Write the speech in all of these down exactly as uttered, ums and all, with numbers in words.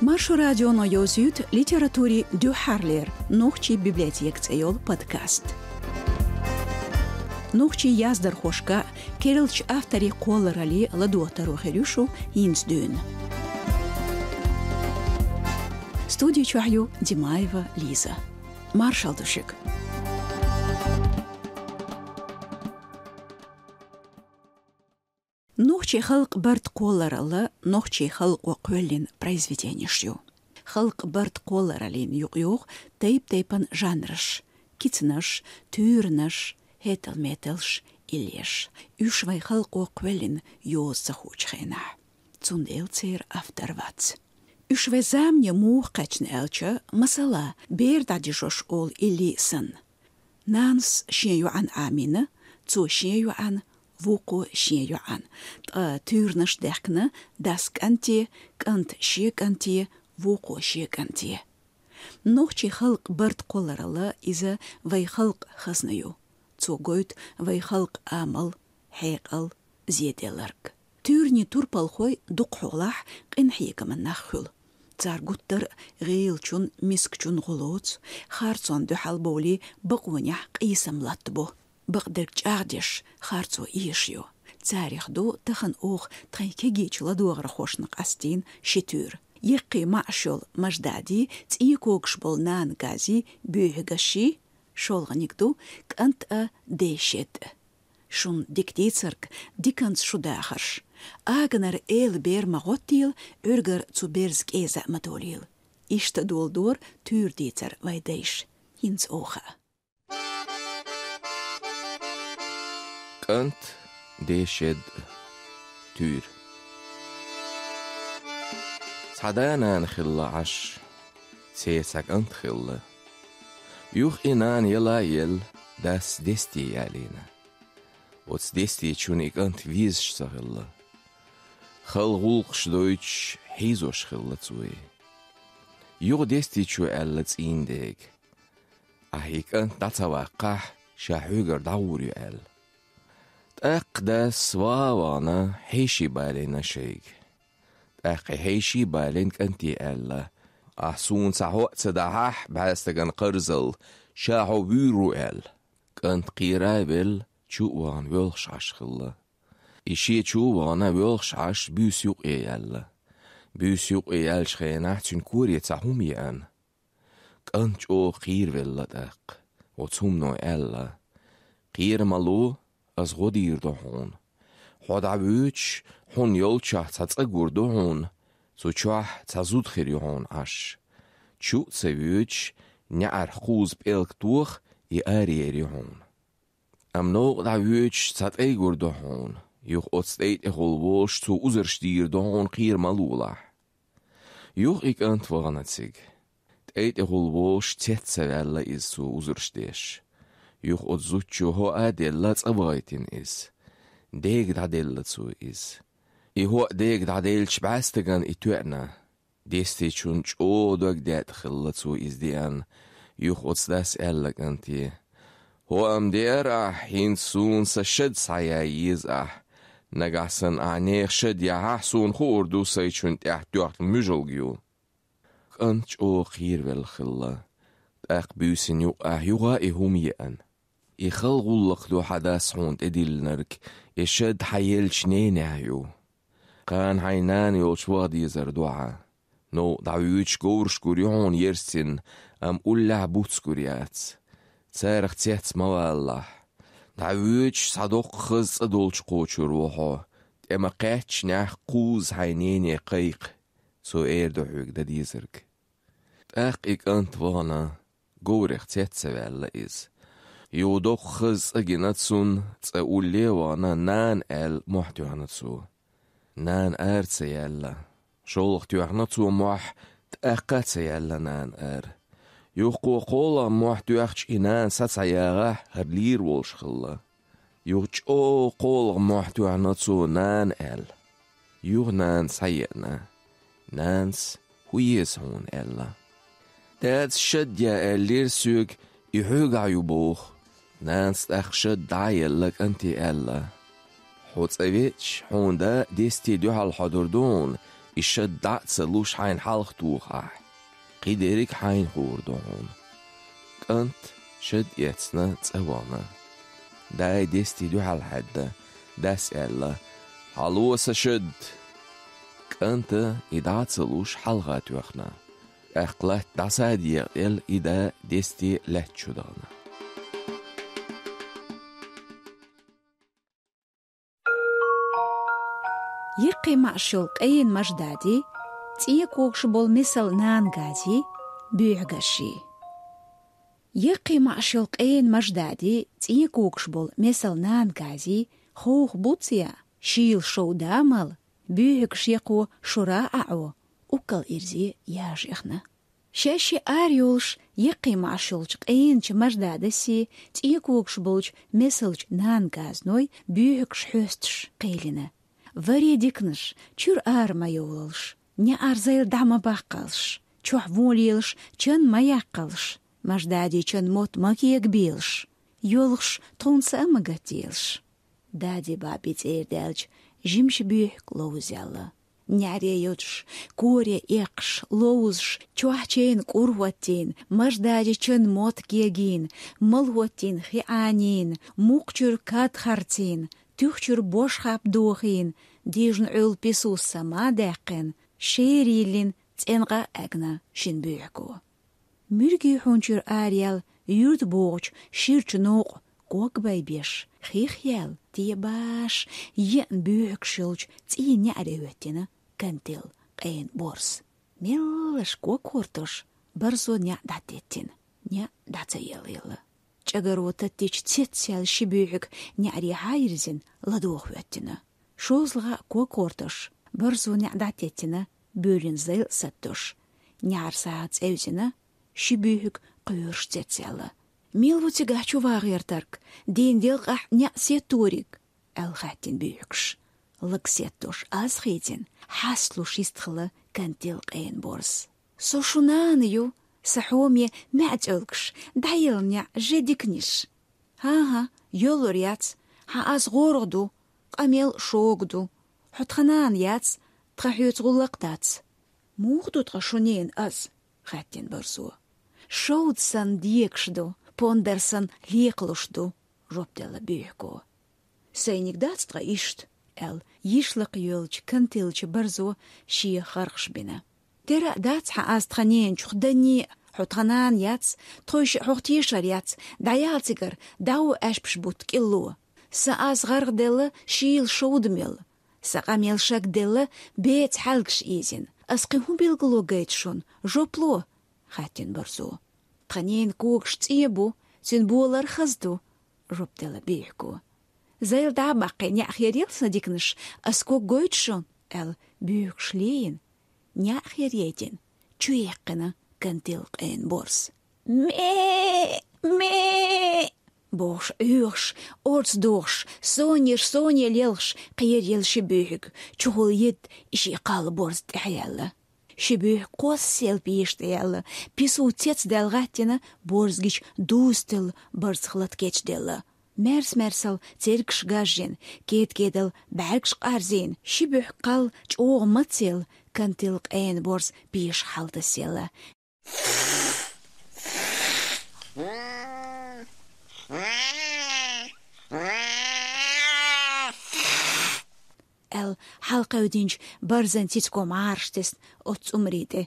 Маршо радионо йовзуьйту литературин дуьххьарлера «Нохчийн библиотека» цӀе йолу подкаст. Нохчийн яздархошка, керлачу авторийн кхолларалле ладогӀа таро хир ю шу хӀинца дуьйна. Студи чохь ю Димаева Лиза. Маршалла ду шуьга. Нохчийн халкъан барт кхолларалла нохчийн халкъо кхоьллина произведенеш ю. Халкъан барт кхоллараллина юкъайогӀу тайп-тайпана жанраш: кицанаш, туьйранаш, хӀетал-металш, иллеш. Уьш вайн халкъо кхоьллина йоза ца хуучу хенахь, цундела церан автор вац. Уьш вайн замане муха кхаьчна аьлча, масала, «Бер дӀадижош» олу илли санна. Нанас шен йоӀана Ӏамийна, цо шен йоӀана, вукхо шен йоӀана. Ткъа туьйранаш даьхкина дас кӀанте, кӀант шен кӀанте, вукхо шен кӀанте. Нохчийн халкъан барт кхолларалла иза вайн халкъан хазна ю. Цо гойту вайн халкъан амал, хьекъал, зеделларг. Туьйранийн турпалхой дукхахьолахь къинхьегаман нах хуьлу. Цара гуттар а гӀийлачун, мискачун гӀо лоцу, харцонна дуьхьал бовлий бакъонехь къийсам латтабо. Бакъдерг чӀагӀдеш, харцо эшайо. Царех ду тахана оха тхайн кегийчу ладогӀархошна къастийна ши туьйра. Яккхий маӀаш йолу Маждадий, цӀий когаш болу нана Газий буьйхьигашший, шолгӀаниг ду кӀант а, ден шед а. Шуна дика дийцарг диканца шу дахарш. Аганара эла бер ма гӀоттийла, Ӏуьргара цу берза кӀеза а ма долийла. Иштта доладора туьйра дийцар вайн дайша, хӀинца оха. КӀант, ден шед, туьйра. Цхьа да-нана хилла Ӏаш, церан цхьа кӀант хилла. Юха и нана яла а елла, дас дестий ялийна. Оцу дестийчунна и кӀант везаш ца хилла. Хала гӀуллакхаш дойтуш, хьийзош хилла цо и. Юха дестийчо аьлла цӀийнан дега: «Ахь и кӀант дӀа ца ваккхахь, ша хьоьгара дӀагӀур ю», — аьлла. ТӀаккха дас ваха а вахана, хьеший балийна шайга. ТӀаккха и хьеший балийна кӀанте аьлла: «Ахь суна цхьа хӀоъ ца дахьахь, бӀаьстаган кхарзалла, ша хьо вуьйр ву», — аьлла. КӀант кхера а велла, чу а вахана воьлхуш Ӏаш хилла. И шен чу а вахана воьлхуш Ӏаш буьйса юкъе яьлла. Буьйса юкъе яьллачу хенахь цуьнан коре цхьа хӀума еана. КӀант чӀогӀа кхеравелла тӀаккха, оцу хӀумано аьлла: «Кхера ма ло, ас гӀо дийр ду хьуна. Хьо дӀавоьдуш, хьуна йолчохь цхьа цӀа гур ду хьуна, цу чохь цхьа зуда хир ю хьуна Ӏаш. Чу а ца воьдуш, неӀарх кхузза пӀелг тоха, и араер ю хьуна. Амма новкъа дӀавоьдуш, цхьа тӀай гур ду хьуна, юха оцу тӀай тӀехула волуш цо узарш дийр ду хьуна, кхера ма лолахь». Юха и кӀант вахана цига. ТӀай тӀехула волуш цец ца ваьлла иза цо узарш деш. Юха оцу зудчо хӀоъ а делла, цӀа вахийтина иза. Дега дӀаделла цо иза. И хӀоъ дега дӀаделлачу бӀаьстагана и тоьъна. Дестийчун чӀогӀа дог детӀа хилла цо иза деана. Юха оцу дас аьлла кӀанте: «ХӀоъ-м деара ахь, хӀинца суна сан шад схьаян еза ахь. Нагахь санна ахь нехан шад яхьахь, суна хуур ду, сайчунна тӀехь тоьхна муьжалг ю». КӀант чӀогӀа кхеравелла хилла. ТӀаккха буьйсанна юкъахь юха а и хӀума еана. «И хала гӀуллакх ду хьан дас хьуна тӀедиллинарг, и шад хьан еллачу ненехь ю. Кхана хьайн нана йолчу ваха дезар ду хьан. Новкъа дӀавоьдуш говраш гур ю хьуна ерсина, амма уллехь буц гур яц. Царах цец ма валалахь. ДӀавоьдуш, цхьа доккха хаза цӀа долчу кхочур ву хьо, тӀе ма-кхаьччинехь кхузза хьайн нене кхайкха, цо эр ду хьоьга дан дезарг». ТӀаккха и кӀант вахана, говрех цец ца ваьлла иза. Юха доккха хаза цӀа гина цунна, цӀа улле а вахана, «Нана» аьлла, мохь тоьхна цо. Нана ара ца яьлла. ШолгӀа тоьхна цо мохь, тӀаккха а ца яьлла нана ара. Юха кхо кхоалгӀа мохь тоьхча, и нана сацхьаягӀахь, хӀара лийр волуш хилла. Юха чӀогӀа кхоалгӀа мохь тоьхна цо, «Нана» аьлла. Юха нана схьаеана. Нанас: «ХӀун еза хьуна?» — аьлла. «Дадас шад ян аьллера соьга, и хьоьгахь ю», — боху. Нанас тӀаккха шад дӀа а елла, кӀанте аьлла: «Хьо цӀа веача, хьуна да дестий дуьхьал хьодур ду хьуна, и шад дӀа а ца луш хьайна хьалха тоха ахь. Кхидерриг хьайна хуур ду хьуна». КӀант шад эцна цӀа вахана. Дай дестий дуьхьал хьаьдда, дас аьлла: «Хьало, сан шад!» КӀанта и дӀа а ца луш хьалха тоьхна. ТӀаккха латта дӀасадекъел и да дестий лаьтта чу дахана. Яккхий маӀаш йолу къена Маждади, цӀен когаш болу Месал нана Гази, буьйхьигаш ши. Яккхий маӀаш йолу къена Маждади, цӀен когаш болу Месал нана Гази, ховха буц яа, шийла шов да а мала, буьйхьигаш яккхо Шура а Ӏо, уккал ирзе яжехна. Шаьш ши ара йолуш, яккхий маӀаш йолчу къеначу Маждадасси, цӀен когаш болчу Месалчу нана Газной буьйхьигаш хьоьстуш кхийлина. Варе диканаш, чуьра ара ма йовлалаш, неӀар зайла дӀа ма баккхалаш, чохь вон лелаш чан ма яккхалаш, Маждади чан мотт ма кегабелаш, йолхуш тхуна са а ма гатделаш. Дади-баби цӀера даьлча, жимачу буьйхьиг ловзаьлла. НеӀаре йоцуш, коре эккхаш, ловзуш, чохь чейна кӀур хӀоттийна, Маждади чан мотт кегийна, мала хӀоттийна хи Ӏанийна, мукх чуьра кад харцийна, туьх чуьра бошхап дохийна, дижна Ӏуьллу писус сама даьккхина, шера йиллина, цӀенгӀа а аьгна шина буьйхьиго. Муьргий хьун чуьра араяьлла юьрта богӀучу ширачу новкъа ког байбеш, хих яьлла, тебаш, еана буьйхьигаш йолчу цӀий неӀаре хӀоьттина кантил къена борз. Меллаша ког хӀоттош, барзо неӀ дӀатеттина, неӀ дӀа ца елла. ЧӀагаро таттича цецъяьлла ши буьйхьиг неӀаре хьайирзина, ладогӀа хӀоьттина. ШозлагӀа ког хӀоттош, барзо неӀ дӀатеттина, буьйлина зайла а саттош, неӀар сагӀа цӀевзина, ши буьйхьиг кхоьруш цецъяьлла. «Мила ву цигахь чу вагӀер тарг? Дийна делкъахь неӀ сетториг?» — аьлла хаьттина буьйхьигаш. Лаг сеттош аз хийцина, хьасталуш йистхилла кантил къена борз. «Со шун нана ю, сан хьоме маьӀ цӀоьлгаш, дӀаелла неӀ же диканиш». «ХӀан-хӀа, йолур яц, хьан аз гӀоргӀа ду, къамел шога ду. Хьо тхан нана яц, тхан хьоьца гӀуллакх дац». «Муха ду тхан шун нана аз?» — хаьттина барзо. «Шовда санна дегаш ду, пондар санна лекхалуш ду», — жоп делла буьйхьиго. «Сайниг дац тхан иштта», — аьлла, йиш лакха йоьллачу кантилчу барзо шен хархаш бина. «Тера а дац хьан аз тхан ненчух данне а, хьо тхан нана яц, тхойша хьох тешар яц, дӀаяла цигара, дӀагӀо аьшпаш бутт кӀилло. Сан аз гӀаргӀа делла, шийла шовда мелла. Сан къамел шаг делла, беца хьаьлгаш ийзина. Ас кхин хӀун билгало гайта шуна, жоп ло?» — хаьттина барзо. «Тхан ненан когаш цӀен бу, цуьнан болар хаза ду», — жоп делла буьйхьиго. «Зайла дӀа а баккхий, неӀ хер яла сан диканаш, ас ког гойту шуна», — аьлла, буьйхьигаш лийна, неӀ хер яйтина, чу яьккхина кантил къена борз. «Ме! Ме!» — бохуш, Ӏуьйхуш, орца дохуш, сонеш соне лелхаш, кхераелла ши буьйхьиг, чухула едда и шиъ кхалла борз тӀехьаяьлла. Ши буьйхьиг кхоссел пеша тӀе яьлла, пису цецдаьлла гӀаттина, борзгича дузделла барзах лата кечделла. Маьрса-маьрсал цергаш гажжина, кеда-кедал бӀаьргаш къарзийна, ши буьхьиг кхалла чӀогӀа мацъелла, кантил къена борз пеша хьалтасъелла. Аьлла, хьалакхевдинчу барзан цицго мӀараш тесна оццу цӀумрий тӀе.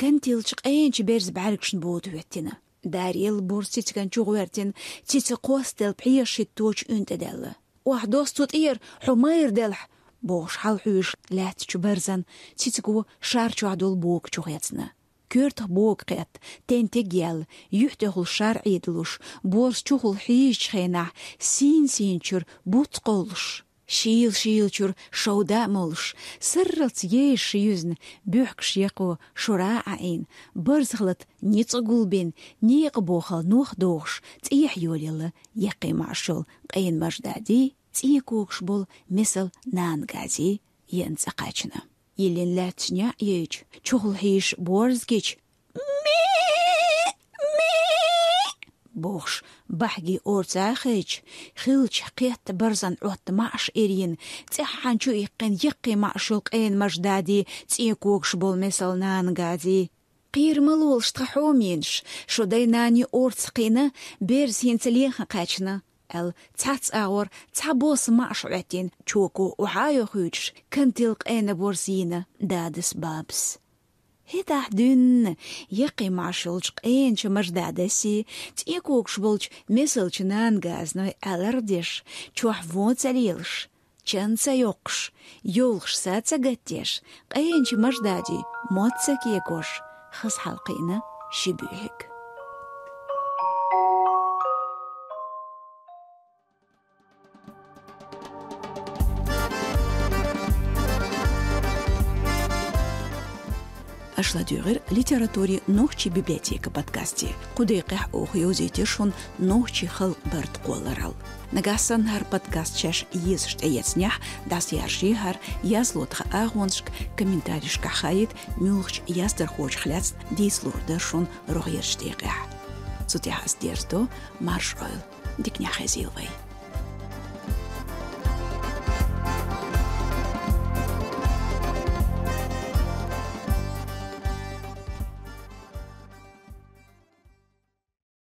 Кантилчу къеначу берзан бӀаьргашна бода хӀоьттина. Дарьел борз цициган чу гӀоьртина, цица кхоссаделла пхьегӀаш хӀитточу уьн тӀе даьлла. «Охьадосса цу тӀера, хьо майра делахь!» — бохуш, хьалахьуьжуш лаьттачу барзан цицго шар чохь долу бога чу хецна. Коьртах бога кхетта, тентиг яьлла, юьхь тӀехула шар Ӏедалуш, борз чухула хьийзачу хенахь, сийна-сийна чуьра буц кховлуш, шийла-шийла чуьра шовда а молуш, сарралц езаш юьзна, буьхкаш яккхо шура а Ӏийна, барзах лата ницкъ гулбина, некъан бохал нох дохуш, цӀехьа йолаелла яккхий маӀаш йолу къена Маждадий, цӀен когаш болу Месал нана Газий еана цӀа кхаьчна. Йиллина лаьтташ неӀ йайча, чухула хьийзаш борз гича: «Ме! Ме!» бохуш, баьхкин орца а хьийзаш, хиллачу кхетта барзан Ӏотта маӀаш ирйина, цӀеххьана чу иккхина яккхий маӀаш йолу къена мажа-дадин цӀен когаш болу месала нана-газий. «Кхера ма лолаш тхан хьоменаш, шун дай-наний орца кхиъна, берза хӀинца лехан кхаьчна», — аьлла, цхьацца агӀор цхьа бос маӀаш Ӏоьттина, чоко охьа а йохуьйтуш, кантил къена борз йийна дадас бабас. ХӀетахь дуьйна яккхий маӀаш йолчу къеначу мажа-дадасий, цӀен когаш болчу месалчу нана-газаной аьлларг деш, чохь вон ца лелаш, чан ца йоккхуш, йовлахь са ца гатдеш, къеначу мажа-дадин мотт ца кегош, хаза хьалакхиъна ши буьхьиг. Аша ладуьйгӀира литературин «Нохчийн библиотека» подкасте. Кху декъехь оха йовзийтира шуна нохчийн халкъан барт кхолларал. Нагахь санна хӀара подкаст шаьш езаш тӀеэцнехь, дӀасаяржийхьара, язло тхан агӀонашка, комментарийшкахь хаийта, муьлххачу яздархочух лаьцна дийца лур дара шуна рогӀерчу декъехь. Цу тӀехь ас дерзадо, марша Ӏойла, диканехь хезийла вай.